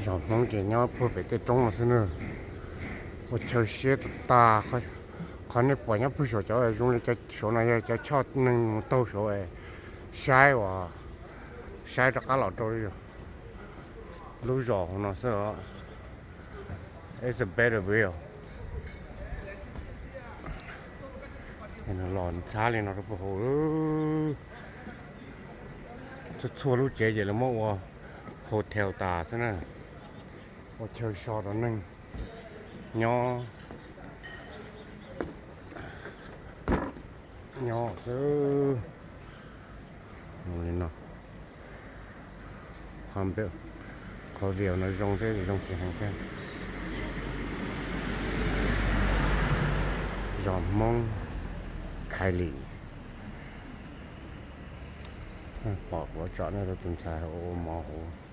Zos Hmoob ces nyob puag pem tej roob no xwb na. Ua chaw siab tas tas. Qhov nej pom nyob puag saum cov zoo li cov saud no yog cov choj neeg mus taug saud saib uas saib rov qab los rau lub zos hauv no xwb os. It's a better view. Los ntxhab li no rau puag hauv. Txhua txhua lub tsev ces lawv muab ua hotel tas xwb na. Ua chaw so rau neeg nyob, nyob xwb. Li no, qhov view no zoo thiab zoo tsis heev thiab. Zos Hmoob Khais Lim. Pom kuv tsom nej rau tus ntxhais ua mov hauv.